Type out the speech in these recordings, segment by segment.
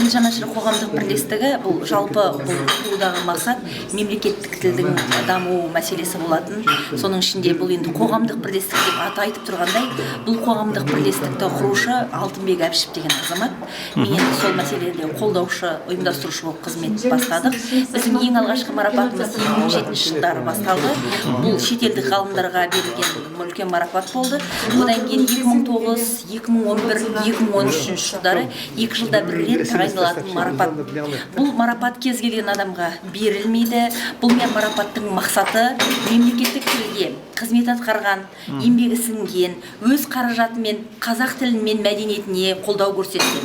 Тіл жанашыры қоғамдық бірлестігі, бұл жалпы бұл құрудағы мақсат мемлекеттік тілдің даму мәселесі болатын. Соның ішінде бұл енді қоғамдық бірлестік деп аты айтып тұрғандай, бұл қоғамдық бірлестікті құрушы Алтынбек Әбішев деген азамат. Мен енді сол мәселеде қолдаушы, ұйымдастырушы болып қызмет бастадық. Біздің ең алғашқы марапатымыз 2007 жылдары басталды. Бұл шетелдік ғалымдарға берілген үлкен марапат болды. Одан кейін 2009, 2011, 2013 жылдары 2 жылда бір рет тағайындалатын марапат. Бұл марапат кез келген адамға берілмейді. Бұл мен марапаттың мақсаты мемлекеттік тілге қызмет атқарған, еңбегі сіңген, өз қаражатымен қазақ тілі мен мәдениетіне қолдау көрсеткен,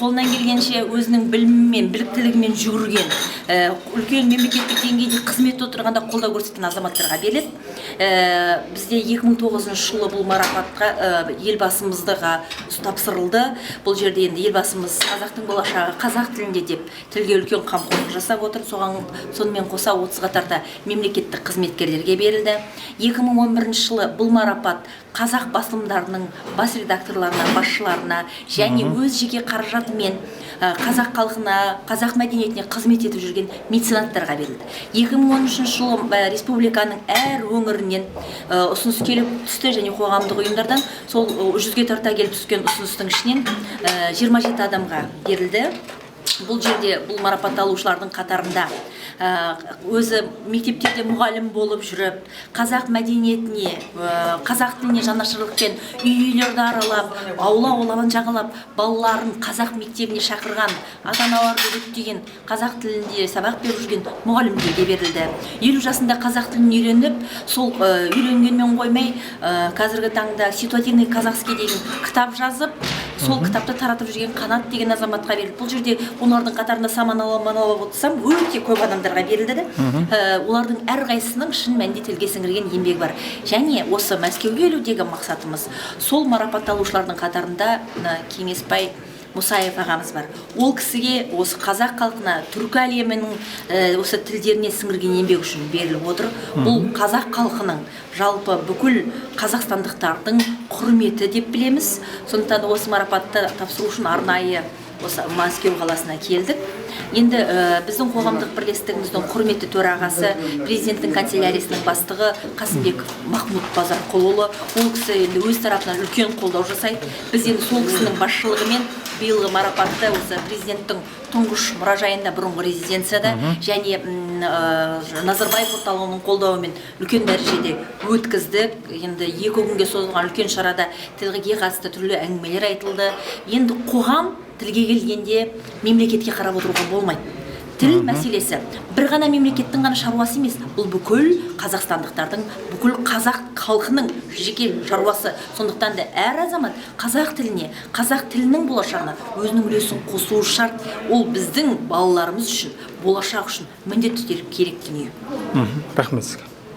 қолынан келгенше өзінің білімімен, біліктілігімен жүгірген, үлкен мемлекеттік деңгейде қызметте отырғанда қолдау көрсеткен азаматтарға беріледі. Бізде 2009 жылы бұл марапатқа елбасымыздыға тапсырылды. Бұл жерде енді елбасымыз «Қазақтың болашағы қазақ тілінде» деп тілге үлкен қамқорлық жасап отыр. Соған сонымен қоса 30-ға тарта мемлекеттік қызметкерлерге берілді. 2011 жылы бұл марапат қазақ басылымдарының бас редакторларына, басшыларына және өз жеке қаражатымен қазақ халқына, қазақ мәдениетіне қызмет етіп жүрген меценаттарға берілді. 2013 жылы республиканың әр өңірінен ұсыныс келіп түсті және қоғамдық ұйымдардан. Сол 100-ге тарта келіп түскен ұсыныстың ішінен 27 адамға берілді. Бұл жерде бұл марапатталушылардың қатарында өзі мектептерде мұғалім болып жүріп, қазақ мәдениетіне, қазақ тіліне жанашырлықпен үй үйлерді аралап, аула ауланы жағалап, балаларын қазақ мектебіне шақырған ата аналарды үгіттеген, қазақ тілінде сабақ беріп жүрген мұғалімдерге берілді. 50 жасында қазақ тілін үйреніп, сол үйренгенмен қоймай, қазіргі таңда «Ситуативный казахский» деген кітап жазып, сол кітапты таратып жүрген Қанат деген азаматқа берілді. Бұл жерде олардың қатарында санамалап отырсам, өте көп адамдарға берілді де. Олардың әрқайсысының шын мәнінде тілге сіңірген еңбегі бар. Және осы Мәскеуге келудегі мақсатымыз, сол марапатталушылардың қатарында мына Кеңесбай Мұсаев ағамыз бар. Ол кісіге осы қазақ халқына, түркі әлемінің осы тілдеріне сіңірген еңбегі үшін беріліп отыр. Бұл қазақ халқының, жалпы бүкіл қазақстандықтардың құрметі деп білеміз. Сондықтан да осы марапатты тапсыру үшін арнайы осы Мәскеу қаласына келдік. Енді біздің қоғамдық бірлестігіміздің құрметті төрағасы, президенттің канцеляриясының бастығы Қасымбеков Махмұд Базарқұлұлы. Ол кісі енді өз тарапынан үлкен қолдау жасайды. Біз енді сол кісінің басшылығымен биылғы марапатты осы президенттің тұңғыш мұражайында, бұрынғы резиденцияда және Назарбаев орталығының қолдауымен үлкен дәрежеде өткіздік. Енді 2 күнге созылған үлкен шарада тілге қатысты түрлі әңгімелер айтылды. Енді қоғам тілге келгенде мемлекетке қарап отыруға болмайды. Тіл мәселесі бір ғана мемлекеттің ғана шаруасы емес, бұл бүкіл қазақстандықтардың, бүкіл қазақ халқының жеке шаруасы. Сондықтан да әр азамат қазақ тіліне, қазақ тілінің болашағына өзінің үлесін қосуы шарт. Ол біздің балаларымыз үшін, болашақ үшін міндетті түрде керек дүние. Рахмет сізге.